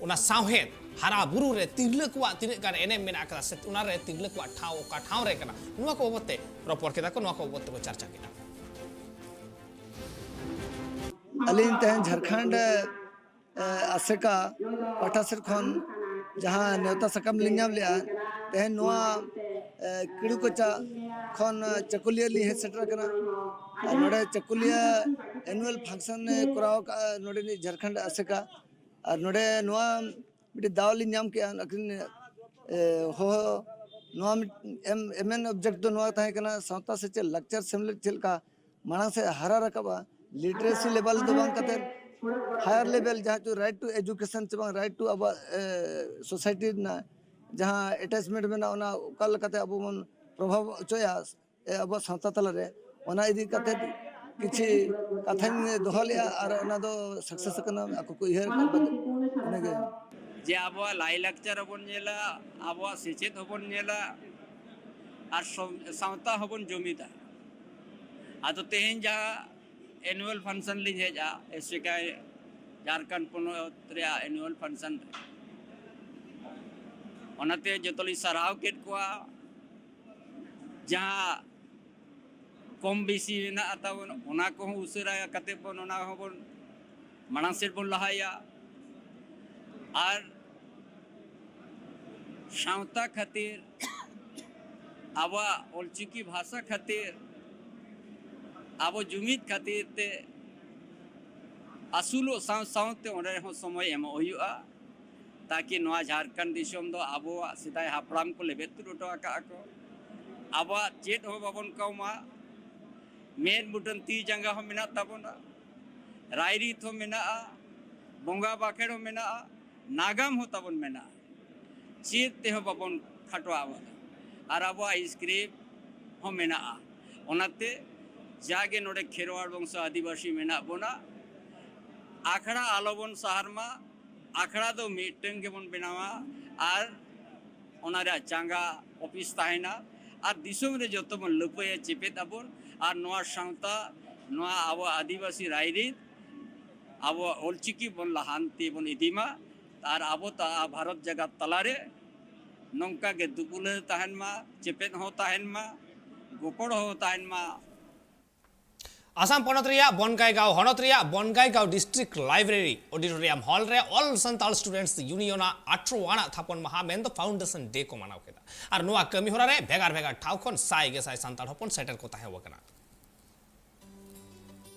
ᱚᱱᱟ ᱥᱟᱶᱦᱮᱫ ᱦᱟᱨᱟ ᱵᱩᱨᱩ ᱨᱮ ᱛᱤᱨᱞᱟᱹ ᱠᱚᱣᱟᱜ ᱛᱤᱱᱟᱹᱜ ᱜᱟᱱ ᱮᱱᱮᱢ ᱢᱮᱱᱟᱜ ᱟᱠᱟᱫᱟ ᱥᱮ ᱚᱱᱟ ᱨᱮ ᱛᱤᱨᱞᱟᱹ ᱠᱚᱣᱟᱜ ᱴᱷᱟᱶ ᱚᱠᱟ ᱴᱷᱟᱶ ᱨᱮ ᱠᱟᱱᱟ, ᱱᱚᱣᱟ ᱠᱚ ᱵᱟᱵᱚᱫ ᱛᱮ ᱨᱚᱯᱚᱲ ᱠᱮᱫᱟ ᱠᱚ, ᱱᱚᱣᱟ ᱠᱚ ᱵᱟᱵᱚᱫ ᱛᱮᱠᱚ ᱪᱟᱨᱪᱟ ᱠᱮᱫᱟ᱾ ᱟᱹᱞᱤᱧ ᱛᱮᱦᱮᱧ ᱡᱷᱟᱲᱠᱷᱚᱸᱰ ᱮ, ᱟᱥᱮᱠᱟ ᱯᱟᱦᱴᱟ ᱥᱮᱫ ᱠᱷᱚᱱ ᱡᱟᱦᱟᱸ ᱱᱮᱣᱛᱟ ᱥᱟᱠᱟᱢ ᱞᱤᱧ ᱧᱟᱢ ᱞᱮᱜᱼᱟ, ᱛᱮᱦᱮᱧ ᱱᱚᱣᱟ, ᱮ, ᱠᱤᱲᱩ ᱠᱚᱪᱟ ᱠᱷᱚᱱ, ᱮ, ᱪᱟᱹᱠᱩᱞᱤᱭᱟᱹ ᱞᱤᱧ ᱦᱮᱡ ᱥᱮᱴᱮᱨ ᱟᱠᱟᱱᱟ᱾ ᱟᱨ ᱱᱚᱰᱮ ᱪᱟᱹᱠᱩᱞᱤᱭᱟᱹ annual function ᱮ ᱠᱚᱨᱟᱣ ᱠᱟᱜᱼᱟ ᱱᱚᱰᱮᱱᱤᱡ ᱡᱷᱟᱲᱠᱷᱚᱸᱰ ᱟᱥᱮᱠᱟ᱾ ᱟᱨ ᱱᱚᱰᱮ ᱱᱚᱣᱟ ᱢᱤᱫᱴᱤᱡ ᱫᱟᱣ ᱞᱤᱧ ᱧᱟᱢ ᱠᱮᱜᱼᱟ, ᱟᱹᱠᱤᱱ, ᱮ, ᱦᱚᱦᱚ, ᱱᱚᱣᱟ ᱢᱤᱫ ᱮᱢ, ᱮᱢᱮᱱ object ᱫᱚ ᱱᱚᱣᱟ ᱛᱟᱦᱮᱸ ᱠᱟᱱᱟ, ᱥᱟᱶᱛᱟ ᱥᱮᱪᱮᱫ ᱞᱟᱠᱪᱟᱨ ᱥᱮᱢᱞᱮᱫ ᱪᱮᱫ ᱞᱮᱠᱟ ᱢᱟᱲᱟᱝ ᱥᱮᱫ ᱦᱟᱨᱟ ᱨᱟᱠᱟᱵᱼᱟ, literacy level ᱫᱚ ᱵᱟᱝ ᱠᱟᱛᱮ higher level, ᱡᱟᱦᱟᱸ ᱪᱚ right to education ᱥᱮ ᱵᱟᱝ right to ᱟᱵᱚᱣᱟᱜ, ᱮ, society ᱨᱮᱱᱟᱜ ᱡᱟᱦᱟᱸ attachment ᱢᱮᱱᱟᱜᱼᱟ, ᱚᱱᱟ ᱚᱠᱟ ᱞᱮᱠᱟᱛᱮ ᱟᱵᱚ ᱵᱚᱱ ᱯᱨᱚᱵᱷᱟᱵ ᱦᱚᱪᱚᱭᱟ, ᱮ, ᱟᱵᱚᱣᱟᱜ ᱥᱟᱶᱛᱟ ᱛᱟᱞᱟᱨᱮ, ᱚᱱᱟ ᱤᱫᱤ ᱠᱟᱛᱮ ᱠᱤᱪᱷᱤ ᱠᱟᱛᱷᱟᱧ ᱫᱚᱦᱚ ᱞᱮᱜᱼᱟ ᱟᱨ ᱚᱱᱟ ᱫᱚ success ᱟᱠᱟᱱᱟ, ᱟᱠᱚ ᱠᱚ ᱩᱭᱦᱟᱹᱨ ᱟᱠᱟᱫ ᱤᱱᱟᱹᱜᱮ᱾ ᱡᱮ ᱟᱵᱚᱣᱟᱜ ᱞᱟᱭᱼᱞᱟᱠᱪᱟᱨ ᱦᱚᱸᱵᱚᱱ ᱧᱮᱞᱟ, ᱟᱵᱚᱣᱟᱜ ᱥᱮᱪᱮᱫ ᱦᱚᱸᱵᱚᱱ ᱧᱮᱞᱟ, ᱟᱨ ᱥᱚᱢ-, ᱥᱟᱶᱛᱟ ᱦᱚᱸᱵᱚᱱ ᱡᱩᱢᱤᱫᱟ᱾ ᱟᱫᱚ ᱛᱮᱦᱮᱧ ᱡᱟᱦᱟᱸ annual function ᱞᱤᱧ ᱦᱮᱡᱼᱟ, ᱮᱥᱮᱠᱟ ᱡᱷᱟᱲᱠᱷᱚᱸᱰ ᱯᱚᱱᱚᱛ ᱨᱮᱭᱟᱜ annual function ᱨᱮ, ᱚᱱᱟᱛᱮ ᱡᱚᱛᱚ ᱞᱤᱧ ᱥᱟᱨᱦᱟᱣ ᱠᱮᱫ ᱠᱚᱣᱟ᱾ ᱡᱟᱦᱟᱸ ᱠᱚᱢ ᱵᱮᱥᱤ ᱢᱮᱱᱟᱜᱼᱟ ᱛᱟᱵᱚᱱ, ᱚᱱᱟ ᱠᱚᱦᱚᱸ ᱩᱥᱟᱹᱨᱟ ᱠᱟᱛᱮ ᱵᱚᱱ, ᱚᱱᱟ ᱦᱚᱸᱵᱚᱱ ᱢᱟᱲᱟᱝ ᱥᱮᱫ ᱵᱚᱱ ᱞᱟᱦᱟᱭᱟ᱾ ᱟᱨ ᱥᱟᱶᱛᱟ ᱠᱷᱟᱹᱛᱤᱨ, ᱟᱵᱚᱣᱟᱜ ᱚᱞᱪᱤᱠᱤ ᱵᱷᱟᱥᱟ ᱠᱷᱟᱹᱛᱤᱨ, ᱟᱵᱚ ᱡᱩᱢᱤᱫ ᱠᱷᱟᱹᱛᱤᱨ ᱛᱮ ᱟᱹᱥᱩᱞᱚᱜ ᱥᱟᱶ ᱥᱟᱶᱛᱮ ᱚᱸᱰᱮ ᱦᱚᱸ ᱥᱚᱢᱚᱭ ᱮᱢᱚᱜ ᱦᱩᱭᱩᱜᱼᱟ, ᱛᱟᱠᱤ ᱱᱚᱣᱟ ᱡᱷᱟᱲᱠᱷᱚᱸᱰ ᱫᱤᱥᱚᱢ ᱫᱚ ᱟᱵᱚᱣᱟᱜ ᱥᱮᱫᱟᱭ ᱦᱟᱯᱲᱟᱢ ᱠᱚ ᱞᱮᱵᱮᱫ ᱛᱩᱫ ᱦᱚᱴᱚ ᱟᱠᱟᱫᱼᱟ ᱠᱚ᱾ ᱟᱵᱚᱣᱟᱜ ᱪᱮᱫ ᱦᱚᱸ ᱵᱟᱵᱚᱱ ᱠᱚᱢᱟ, ᱢᱮᱫ ᱢᱩᱴᱷᱟᱹᱱ ᱛᱤ ᱡᱟᱸᱜᱟ ᱦᱚᱸ ᱢᱮᱱᱟᱜ ᱛᱟᱵᱚᱱᱟ, ᱨᱟᱭᱨᱤᱛ ᱦᱚᱸ ᱢᱮᱱᱟᱜᱼᱟ, ᱵᱚᱸᱜᱟ ᱵᱟᱠᱷᱮᱲ ᱦᱚᱸ ᱢᱮᱱᱟᱜᱼᱟ, ᱱᱟᱜᱟᱢ ᱦᱚᱸ ᱛᱟᱵᱚᱱ ᱢᱮᱱᱟᱜᱼᱟ, ᱪᱮᱫ ᱛᱮᱦᱚᱸ ᱵᱟᱵᱚᱱ ᱠᱷᱟᱴᱚ ᱟᱵᱚᱱᱟ, ᱟᱨ ᱟᱵᱚᱣᱟᱜ ᱥᱠᱨᱤᱯᱴ ᱦᱚᱸ ᱢᱮᱱᱟᱜᱼᱟ᱾ ᱚᱱᱟᱛᱮ ᱡᱟᱜᱮ ᱱᱚᱰᱮ ᱠᱷᱮᱨᱣᱟᱲ ᱵᱚᱝᱥᱚ ᱟᱹᱫᱤᱵᱟᱹᱥᱤ ᱢᱮᱱᱟᱜ ᱵᱚᱱᱟ, ᱟᱠᱷᱲᱟ ᱟᱞᱚᱵᱚᱱ ᱥᱟᱦᱟᱨ ᱢᱟ, ᱟᱠᱷᱲᱟ ᱫᱚ ᱢᱤᱫᱴᱟᱝ ᱜᱮᱵᱚᱱ ᱵᱮᱱᱟᱣᱟ, ᱟᱨ ᱚᱱᱟ ᱨᱮᱭᱟᱜ ᱪᱟᱸᱜᱟ ᱚᱯᱷᱤᱥ ᱛᱟᱦᱮᱱᱟ, ᱟᱨ ᱫᱤᱥᱚᱢ ᱨᱮ ᱡᱚᱛᱚ ᱵᱚᱱ ᱞᱟᱹᱯᱟᱹᱭᱟ, ᱪᱮᱯᱮᱫ ᱟᱵᱚᱱ, ᱟᱨ ᱱᱚᱣᱟ ᱥᱟᱶᱛᱟ, ᱱᱚᱣᱟ ᱟᱵᱚ ᱟᱹᱫᱤᱵᱟᱹᱥᱤ ᱨᱟᱭᱨᱤᱛ, ᱟᱵᱚᱣᱟᱜ ᱚᱞᱪᱤᱠᱤ ᱵᱚᱱ ᱞᱟᱦᱟᱱᱛᱤ ᱵᱚᱱ ᱤᱫᱤ ᱢᱟ, ᱟᱨ ᱟᱵᱚ ᱛᱟ-, ᱵᱷᱟᱨᱚᱛ ᱡᱟᱠᱟᱛ ᱛᱟᱞᱟᱨᱮ ᱱᱚᱝᱠᱟ ᱜᱮ ᱫᱩᱯᱩᱞᱟᱹ ᱛᱟᱦᱮᱱ ᱢᱟ, ᱪᱮᱯᱮᱫ ᱦᱚᱸ ᱛᱟᱦᱮᱱ ᱢᱟ, ᱜᱚᱯᱚᱲ ᱦᱚᱸ ᱛᱟᱦᱮᱱ ᱢᱟ᱾ ᱟᱥᱟᱢ ᱯᱚᱱᱚᱛ ᱨᱮᱭᱟᱜ ᱵᱚᱱᱜᱟᱭᱜᱟᱸᱣ ᱦᱚᱱᱚᱛ ᱨᱮᱭᱟᱜ ᱵᱚᱱᱜᱟᱭᱜᱟᱸᱣ ᱰᱤᱥᱴᱨᱤᱠᱴ ᱞᱟᱭᱵᱨᱮᱨᱤ ᱚᱰᱤᱴᱳᱨᱤᱭᱟᱢ ᱦᱚᱞ ᱨᱮ ᱚᱞ ᱥᱟᱱᱛᱟᱲ ᱥᱴᱩᱰᱮᱱᱴᱥ ᱭᱩᱱᱤᱭᱚᱱ ᱟᱜ ᱟᱴᱷᱨᱚ ᱟᱱᱟᱜ ᱛᱷᱟᱯᱚᱱ ᱢᱟᱦᱟ ᱢᱮᱱᱫᱚ ᱯᱷᱟᱣᱩᱱᱰᱮᱥᱚᱱ ᱰᱮ ᱠᱚ ᱢᱟᱱᱟᱣ ᱠᱮᱫᱟ᱾ ᱟᱨ ᱱᱚᱣᱟ ᱠᱟᱹᱢᱤ ᱦᱚᱨᱟ ᱨᱮ ᱵᱷᱮᱜᱟᱨ ᱵᱷᱮᱜᱟᱨ ᱴᱷᱟᱶ ᱠᱷᱚᱱ ᱥᱟᱭ ᱜᱮᱥᱟᱭ ᱥᱟᱱᱛᱟᱲ ᱦᱚᱯᱚᱱ ᱥᱮᱴᱮᱨ ᱠᱚ ᱛᱟᱦᱮᱸ ᱟᱠᱟᱱᱟ᱾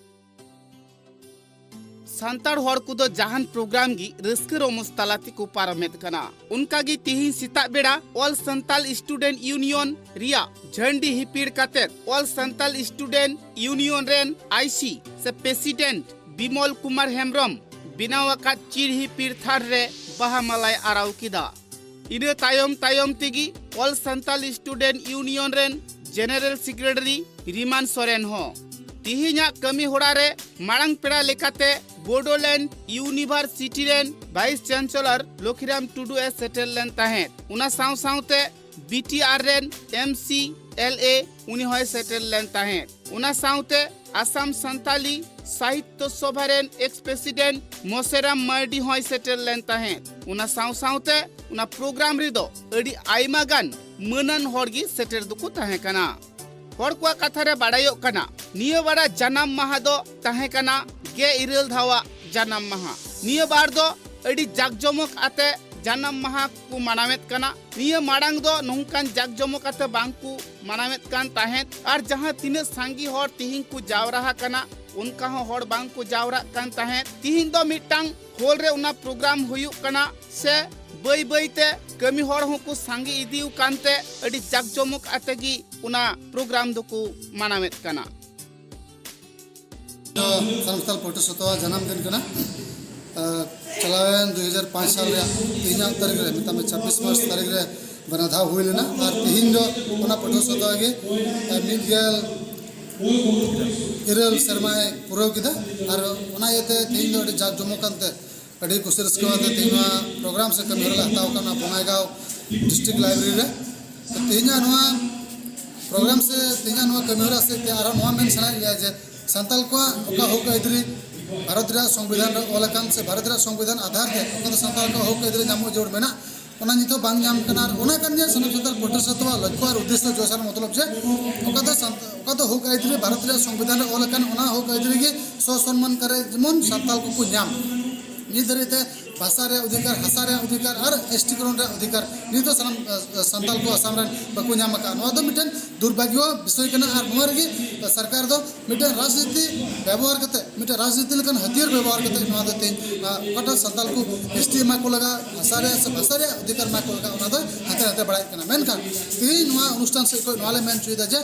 ᱥᱟᱱᱛᱟᱲ ᱦᱚᱲ ᱠᱚᱫᱚ ᱡᱟᱦᱟᱱ ᱯᱨᱳᱜᱨᱟᱢ ᱜᱮ ᱨᱟᱹᱥᱠᱟᱹ ᱨᱚᱢᱚᱡᱽ ᱛᱟᱞᱟ ᱛᱮᱠᱚ ᱯᱟᱨᱚᱢᱮᱫ ᱠᱟᱱᱟ᱾ ᱚᱱᱠᱟ ᱜᱮ ᱛᱤᱦᱤᱧ ᱥᱮᱛᱟᱜ ᱵᱮᱲᱟ ᱚᱞ ᱥᱟᱱᱛᱟᱞ ᱥᱴᱩᱰᱮᱱᱴ ᱭᱩᱱᱤᱭᱚᱱ ᱨᱮᱭᱟᱜ ᱡᱷᱟᱹᱱᱰᱤ ᱦᱤᱯᱤᱲ ᱠᱟᱛᱮ ᱚᱞ ᱥᱟᱱᱛᱟᱞ ᱥᱴᱩᱰᱮᱱᱴ ᱭᱩᱱᱤᱭᱚᱱ ᱨᱮᱱ ᱟᱭᱥᱤ ᱥᱮ ᱯᱨᱮᱥᱤᱰᱮᱱᱴ ᱵᱤᱢᱚᱞ ᱠᱩᱢᱟᱨ ᱦᱮᱢᱵᱨᱚᱢ ᱵᱮᱱᱟᱣ ᱟᱠᱟᱫ ᱪᱤᱨ ᱦᱤᱯᱤᱲ ᱛᱷᱟᱱ ᱨᱮ ᱵᱟᱦᱟ ᱢᱟᱞᱟᱭ ᱟᱨᱟᱣ ᱠᱮᱫᱟ᱾ ᱤᱱᱟᱹ ᱛᱟᱭᱚᱢ ᱛᱟᱭᱚᱢ ᱛᱮᱜᱮ ᱚᱞ ᱥᱟᱱᱛᱟᱞ ᱥᱴᱩᱰᱮᱱᱴ ᱭᱩᱱᱤᱭᱚᱱ ᱨᱮᱱ ᱡᱮᱱᱟᱨᱮᱞ ᱥᱮᱠᱨᱮᱴᱟᱨᱤ ᱨᱤᱢᱟᱱ ᱥᱚᱨᱮᱱ ᱦᱚᱸ᱾ ᱛᱤᱦᱤᱧᱟᱜ ᱠᱟᱹᱢᱤ ᱦᱚᱨᱟ ᱨᱮ ᱢᱟᱲᱟᱝ ᱯᱮᱲᱟ ᱞᱮᱠᱟᱛᱮ ᱵᱳᱰᱳᱞᱮᱱᱰ ᱤᱭᱩᱱᱤᱵᱷᱟᱨᱥᱤᱴᱤ ᱨᱮᱱ ᱵᱷᱟᱭᱤᱥ ᱪᱟᱱᱥᱮᱞᱚᱨ ᱞᱚᱠᱷᱤᱨᱟᱢ ᱴᱩᱰᱩ ᱮ ᱥᱮᱴᱮᱨ ᱞᱮᱱ ᱛᱟᱦᱮᱸᱫ᱾ ᱚᱱᱟ ᱥᱟᱶ ᱥᱟᱶᱛᱮ ᱵᱤᱴᱤᱟᱨ ᱨᱮᱱ ᱮᱢᱥᱤ ᱮᱞ ᱮ ᱩᱱᱤ ᱦᱚᱸᱭ ᱥᱮᱴᱮᱨ ᱞᱮᱱ ᱛᱟᱦᱮᱸᱫ᱾ ᱚᱱᱟ ᱥᱟᱶᱛᱮ ᱟᱥᱟᱢ ᱥᱟᱱᱛᱟᱞᱤ ᱥᱟᱦᱤᱛᱭᱚ ᱥᱚᱵᱷᱟ ᱨᱮᱱ ᱮᱠᱥ ᱯᱨᱮᱥᱤᱰᱮᱱᱴ ᱢᱚᱥᱮᱨᱟᱢ ᱢᱟᱨᱰᱤ ᱦᱚᱸᱭ ᱥᱮᱴᱮᱨ ᱞᱮᱱ ᱛᱟᱦᱮᱸᱫ᱾ ᱚᱱᱟ ᱥᱟᱶ ᱥᱟᱶᱛᱮ ᱚᱱᱟ ᱯᱨᱳᱜᱨᱟᱢ ᱨᱮᱫᱚ ᱟᱹᱰᱤ ᱟᱭᱢᱟ ᱜᱟᱱ ᱢᱟᱹᱱᱟᱱ ᱦᱚᱲ ᱜᱮ ᱥᱮᱴᱮᱨ ᱫᱚᱠᱚ ᱛᱟᱦᱮᱸ ᱠᱟᱱᱟ᱾ ᱦᱚᱲ ᱠᱚᱣᱟᱜ ᱠᱟᱛᱷᱟ ᱨᱮ ᱵᱟᱲᱟᱭᱚᱜ ᱠᱟᱱᱟ, ᱱᱤᱭᱟᱹ ᱵᱟᱨᱟ ᱡᱟᱱᱟᱢ ᱢᱟᱦᱟ ᱫᱚ ᱛᱟᱦᱮᱸ ᱠᱟᱱᱟ ᱜᱮ ᱤᱨᱟᱹᱞ ᱫᱷᱟᱣᱟᱜ ᱡᱟᱱᱟᱢ ᱢᱟᱦᱟ᱾ ᱱᱤᱭᱟᱹ ᱵᱟᱨ ᱫᱚ ᱟᱹᱰᱤ ᱡᱟᱠᱡᱚᱢᱚᱠ ᱟᱛᱮ ᱡᱟᱱᱟᱢ ᱢᱟᱦᱟ ᱠᱚ ᱢᱟᱱᱟᱣᱮᱫ ᱠᱟᱱᱟ᱾ ᱱᱤᱭᱟᱹ ᱢᱟᱲᱟᱝ ᱫᱚ ᱱᱚᱝᱠᱟᱱ ᱡᱟᱠ ᱡᱚᱢᱚᱠ ᱟᱛᱮ ᱵᱟᱝ ᱠᱚ ᱢᱟᱱᱟᱣᱮᱫ ᱠᱟᱱ ᱛᱟᱦᱮᱸᱫ ᱟᱨ ᱡᱟᱦᱟᱸ ᱛᱤᱱᱟᱹᱜ ᱥᱟᱸᱜᱮ ᱦᱚᱲ ᱛᱤᱦᱤᱧ ᱠᱚ ᱡᱟᱣᱨᱟ ᱟᱠᱟᱱᱟ, ᱚᱱᱠᱟ ᱦᱚᱸ ᱦᱚᱲ ᱵᱟᱝ ᱠᱚ ᱡᱟᱣᱨᱟᱜ ᱠᱟᱱ ᱛᱟᱦᱮᱸᱫ᱾ ᱛᱤᱦᱤᱧ ᱫᱚ ᱢᱤᱫᱴᱟᱝ ᱦᱚᱞ ᱨᱮ ᱚᱱᱟ ᱯᱨᱳᱜᱨᱟᱢ ᱦᱩᱭᱩᱜ ᱠᱟᱱᱟ ᱥᱮ ᱵᱟᱹᱭ ᱵᱟᱹᱭ ᱛᱮ ᱠᱟᱹᱢᱤ ᱦᱚᱲ ᱦᱚᱸᱠᱚ ᱥᱟᱸᱜᱮ ᱤᱫᱤ ᱟᱠᱟᱱ ᱛᱮ ᱟᱹᱰᱤ ᱡᱟᱠ ᱡᱚᱢᱚᱠ ᱟᱛᱮ ᱜᱮ ᱚᱱᱟ ᱯᱨᱳᱜᱨᱟᱢ ᱫᱚᱠᱚ ᱢᱟᱱᱟᱣᱮᱫ ᱠᱟᱱᱟ᱾ ᱥᱟᱱᱟᱢ ᱥᱟᱱᱛᱟᱲ ᱯᱟᱹᱴᱷᱩᱣᱟᱹ ᱥᱟᱶᱛᱟ ᱡᱟᱱᱟᱢ ᱫᱤᱱ ᱠᱟᱱᱟ᱾ ᱟᱨ ᱪᱟᱞᱟᱣᱮᱱ ᱫᱩ ᱦᱟᱡᱟᱨ ᱯᱟᱸᱪ ᱥᱟᱞ ᱨᱮᱭᱟᱜ ᱛᱮᱦᱮᱧᱟᱜ ᱛᱟᱹᱨᱤᱠᱷ ᱨᱮ, ᱢᱮᱛᱟᱜ ᱢᱮ ᱪᱷᱟᱵᱵᱤᱥ ᱢᱟᱨᱪ ᱛᱟᱹᱨᱤᱠᱷ ᱨᱮ ᱵᱟᱱᱟ ᱫᱷᱟᱣ ᱦᱩᱭ ᱞᱮᱱᱟ᱾ ᱟᱨ ᱛᱮᱦᱮᱧ ᱫᱚ ᱚᱱᱟ ᱯᱟᱹᱴᱷᱩᱣᱟᱹ ᱥᱟᱶᱛᱟ ᱜᱮ, ᱟᱨ ᱢᱤᱫ ᱜᱮᱞ ᱤᱨᱟᱹᱞ ᱥᱮᱨᱢᱟᱭ ᱯᱩᱨᱟᱹᱣ ᱠᱮᱫᱟ᱾ ᱟᱨ ᱚᱱᱟ ᱤᱭᱟᱹᱛᱮ ᱛᱮᱦᱮᱧ ᱫᱚ ᱟᱹᱰᱤ ᱡᱟᱠ ᱡᱚᱢᱚᱠ ᱠᱟᱱᱛᱮ ᱟᱹᱰᱤ ᱠᱩᱥᱤ ᱨᱟᱹᱥᱠᱟᱹ ᱟᱛᱮ ᱛᱮᱦᱮᱧ ᱱᱚᱣᱟ ᱯᱨᱳᱜᱨᱟᱢ ᱥᱮ ᱠᱟᱹᱢᱤ ᱦᱚᱨᱟ ᱞᱮ ᱦᱟᱛᱟᱣ ᱟᱠᱟᱫ ᱱᱚᱣᱟ ᱵᱚᱸᱜᱟᱭᱜᱟᱸᱣ ᱰᱤᱥᱴᱨᱤᱠᱴ ᱞᱟᱭᱵᱨᱮᱨᱤ ᱨᱮ᱾ ᱛᱮᱦᱮᱧᱟᱜ ᱱᱚᱣᱟ ᱯᱨᱳᱜᱨᱟᱢ ᱥᱮ ᱛᱮᱦᱮᱧᱟᱜ ᱱᱚᱣᱟ ᱠᱟᱹᱢᱤ ᱦᱚᱨᱟ ᱥᱮᱫ ᱛᱮ ᱟᱨᱦᱚᱸ ᱱᱚᱣᱟ ᱢᱮᱱ ᱥᱟᱱᱟᱭᱮᱫ ᱞᱮᱭᱟ ᱡᱮ ᱥᱟᱱᱛᱟᱲ ᱠᱚᱣᱟᱜ ᱚᱠᱟ ᱦᱚᱠ ᱟᱹᱭᱫᱟᱹᱨᱤ ᱵᱷᱟᱨᱚᱛ ᱨᱮᱭᱟᱜ ᱥᱚᱝᱵᱤᱫᱷᱟᱱ ᱨᱮ ᱚᱞ ᱟᱠᱟᱱ ᱥᱮ ᱵᱷᱟᱨᱚᱛ ᱨᱮᱭᱟᱜ ᱥᱚᱝᱵᱤᱫᱷᱟᱱ ᱟᱫᱷᱟᱨ ᱛᱮ ᱚᱠᱟ ᱫᱚ ᱥᱟᱱᱛᱟᱲ ᱠᱚᱣᱟᱜ ᱦᱚᱠ ᱟᱹᱭᱫᱟᱹᱨᱤ ᱧᱟᱢᱚᱜ ᱡᱟᱹᱨᱩᱲ ᱢᱮᱱᱟᱜ, ᱚᱱᱟ ᱱᱤᱛᱚᱜ ᱵᱟᱝ ᱧᱟᱢ ᱠᱟᱱᱟ᱾ ᱟᱨ ᱚᱱᱟ ᱠᱟᱱ ᱜᱮᱭᱟ ᱥᱟᱱᱟᱢ ᱥᱟᱱᱛᱟᱲ ᱯᱟᱹᱴᱷᱩᱣᱟᱹ ᱥᱟᱶᱛᱟ ᱞᱚᱠᱠᱷᱚ ᱟᱨ ᱩᱫᱽᱫᱮᱥᱥᱚ ᱡᱚᱥᱟᱨ ᱢᱚᱛᱞᱚᱵ ᱡᱮ ᱚᱠᱟ ᱫᱚ ᱥᱟᱱᱛ-, ᱚᱠᱟ ᱫᱚ ᱦᱚᱠ ᱟᱹᱭᱫᱟᱹᱨᱤ ᱵᱷᱟᱨᱚᱛ ᱨᱮᱭᱟᱜ ᱥᱚᱝᱵᱤᱫᱷᱟᱱ ᱨᱮ ᱚᱞ ᱟᱠᱟᱱ, ᱚᱱᱟ ᱦᱚᱠ ᱟᱹᱭᱫᱟᱹᱨᱤ ᱜᱮ ᱥᱚᱥᱚᱱᱢᱟᱱ ᱠᱟᱨᱮ ᱡᱮᱢᱚᱱ ᱥᱟᱱᱛᱟᱲ ᱠᱚᱠᱚ ᱧᱟᱢ᱾ ᱱᱤᱛ ᱫᱷᱟᱹᱨᱤᱡ ᱛᱮ ᱵᱷᱟᱥᱟ ᱨᱮᱭᱟᱜ ᱚᱫᱷᱤᱠᱟᱨ, ᱦᱟᱥᱟ ᱨᱮᱭᱟᱜ ᱚᱫᱷᱤᱠᱟᱨ ᱟᱨ ᱮᱥᱴᱤᱠᱚᱨᱚᱱ ᱨᱮᱭᱟᱜ ᱚᱫᱷᱤᱠᱟᱨ ᱱᱤᱛ ᱫᱚ ᱥᱟᱱᱟᱢ, ᱟᱸ, ᱥᱟᱱᱛᱟᱲ ᱠᱚ ᱟᱥᱟᱢ ᱨᱮᱱ ᱵᱟᱠᱚ ᱧᱟᱢ ᱟᱠᱟᱫᱼᱟ᱾ ᱱᱚᱣᱟ ᱫᱚ ᱢᱤᱫᱴᱮᱱ ᱫᱩᱨᱵᱷᱟᱜᱽᱭᱚ ᱵᱤᱥᱚᱭ ᱠᱟᱱᱟ᱾ ᱟᱨ ᱱᱚᱣᱟ ᱨᱮᱜᱮ ᱥᱚᱨᱠᱟᱨ ᱫᱚ ᱢᱤᱫᱴᱮᱱ ᱨᱟᱡᱽᱱᱤᱛᱤ ᱵᱮᱵᱚᱦᱟᱨ ᱠᱟᱛᱮ, ᱢᱤᱫᱴᱮᱱ ᱨᱟᱡᱽᱱᱤᱛᱤ ᱞᱮᱠᱟᱱ ᱦᱟᱹᱛᱭᱟᱹᱨ ᱵᱮᱵᱚᱦᱟᱨ ᱠᱟᱛᱮ ᱱᱚᱣᱟ ᱫᱚ ᱛᱮᱦᱮᱧ, ᱟᱸ, ᱚᱠᱟᱴᱟᱜ ᱥᱟᱱᱛᱟᱲ ᱠᱚ ᱮᱥᱴᱤ ᱮᱢᱟ ᱠᱚ ᱞᱟᱜᱟ, ᱦᱟᱥᱟ ᱨᱮᱭᱟᱜ ᱥᱮ ᱵᱷᱟᱥᱟ ᱨᱮᱭᱟᱜ ᱚᱫᱷᱤᱠᱟᱨ ᱮᱢᱟ ᱠᱚ ᱞᱟᱜᱟ, ᱚᱱᱟ ᱫᱚ ᱦᱟᱱᱛᱮ ᱱᱟᱛᱮ ᱵᱟᱲᱟᱭᱮᱫ ᱠᱟᱱᱟ᱾ ᱢᱮᱱᱠᱷᱟᱱ ᱛᱮᱦᱮᱧ ᱱᱚᱣᱟ ᱚᱱᱩᱥᱴᱷᱟᱱ ᱥᱮᱫ ᱠᱷᱚᱱ ᱱᱚᱣᱟ ᱞᱮ ᱢᱮᱱ ᱦᱚᱪᱚᱭᱮᱫᱟ ᱡᱮ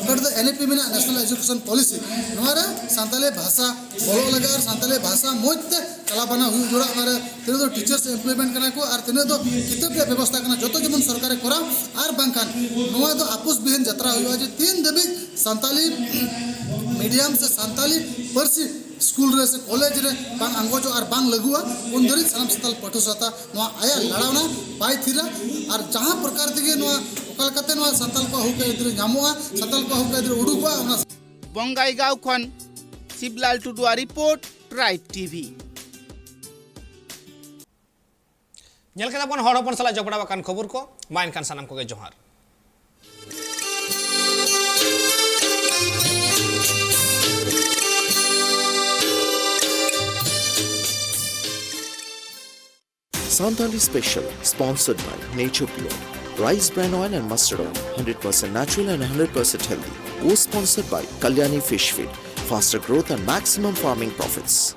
ᱱᱚᱰᱮ ᱫᱚ ᱮᱱ ᱤ ᱯᱤ ᱢᱮᱱᱟᱜᱼᱟ, ᱱᱮᱥᱱᱟᱞ ᱮᱡᱩᱠᱮᱥᱚᱱ ᱯᱚᱞᱤᱥᱤ᱾ ᱱᱚᱣᱟ ᱨᱮ ᱥᱟᱱᱛᱟᱞᱤ ᱵᱷᱟᱥᱟ ᱵᱚᱞᱚᱜ ᱞᱟᱹᱜᱤᱫ ᱟᱨ ᱥᱟᱱᱛᱟᱞᱤ ᱵᱷᱟᱥᱟ ᱢᱚᱡᱽ ᱛᱮ ᱪᱟᱞᱟᱣ ᱵᱟᱱᱟᱣ ᱦᱩᱭᱩᱜ ᱡᱚᱲᱟ᱾ ᱚᱱᱟ ᱨᱮ ᱛᱤᱱᱟᱹᱜ ᱫᱚ ᱴᱤᱪᱟᱨᱥ ᱤᱢᱯᱞᱤᱢᱮᱱᱴ ᱠᱟᱱᱟ ᱠᱚ ᱟᱨ ᱛᱤᱱᱟᱹᱜ ᱫᱚ ᱠᱤᱛᱟᱹᱵ ᱨᱮᱭᱟᱜ ᱵᱮᱵᱚᱥᱛᱷᱟ ᱠᱟᱱᱟ, ᱡᱚᱛᱚ ᱡᱮᱢᱚᱱ ᱥᱚᱨᱠᱟᱨᱮ ᱠᱚᱨᱟᱣ᱾ ᱟᱨ ᱵᱟᱝᱠᱷᱟᱱ ᱱᱚᱣᱟ ᱫᱚ ᱟᱯᱩᱥ ᱵᱤᱦᱤᱱ ᱡᱟᱛᱨᱟ ᱦᱩᱭᱩᱜᱼᱟ, ᱡᱮ ᱛᱤᱱ ᱫᱷᱟᱹᱵᱤᱡ ᱥᱟᱱᱛᱟᱞᱤ ᱢᱤᱰᱤᱭᱟᱢ ᱥᱮ ᱥᱟᱱᱛᱟᱞᱤ ᱯᱟᱹᱨᱥᱤ ᱥᱠᱩᱞ ᱨᱮ ᱥᱮ ᱠᱚᱞᱮᱡᱽ ᱨᱮ ᱵᱟᱝ ᱟᱸᱜᱚᱪᱚᱜᱼᱟ ᱟᱨ ᱵᱟᱝ ᱞᱟᱹᱜᱩᱜᱼᱟ, ᱩᱱ ᱫᱷᱟᱹᱨᱤᱡ ᱥᱟᱱᱟᱢ ᱥᱟᱱᱛᱟᱲ ᱯᱟᱹᱴᱷᱩᱣᱟᱹ ᱥᱟᱶᱛᱟ ᱱᱚᱣᱟ ᱟᱭᱟᱜ ᱞᱟᱲᱟᱣᱱᱟ ᱵᱟᱭ ᱛᱷᱤᱨᱟ᱾ ᱟᱨ ᱡᱟᱦᱟᱸ ᱯᱨᱚᱠᱟᱨ ᱛᱮᱜᱮ ᱱᱚᱣᱟ ᱚᱠᱟ ᱞᱮᱠᱟᱛᱮ ᱱᱚᱣᱟ ᱥᱟᱱᱛᱟᱲ ᱠᱚᱣᱟᱜ ᱦᱚᱠ ᱟᱹᱭᱫᱟᱹᱨᱤ ᱧᱟᱢᱚᱜᱼᱟ, ᱥᱟᱱᱛᱟᱲ ᱠᱚᱣᱟᱜ ᱦᱚᱠ ᱟᱹᱭᱫᱟᱹᱨᱤ ᱩᱰᱩᱠᱚᱜᱼᱟ, ᱚᱱᱟ ᱵᱚᱸᱜᱟᱭᱜᱟᱸᱣ ᱠᱷᱚᱱ ᱥᱤᱵᱞᱟᱞ ᱴᱩᱰᱩᱣᱟᱜ ᱨᱤᱯᱳᱨᱴ, ᱴᱨᱟᱭᱤᱵᱽ ᱴᱤᱵᱷᱤ᱾ ᱧᱮᱞ ᱠᱮᱫᱟ ᱵᱚᱱ ᱦᱚᱲ ᱦᱚᱯᱚᱱ ᱥᱟᱞᱟᱜ ᱡᱚᱯᱲᱟᱣ ᱟᱠᱟᱱ ᱠᱷᱚᱵᱚᱨ ᱠᱚ᱾ ᱢᱟ ᱮᱱᱠᱷᱟᱱ ᱥᱟᱱᱟᱢ ᱠᱚᱜᱮ ᱡᱚᱦᱟᱨ᱾ Santali Special, sponsored by Nature Pure, Rice Bran Oil and Mustard Oil, hundred percent natural and hundred percent healthy. Co-sponsored by Kalyani Fish Feed, faster growth and maximum farming profits.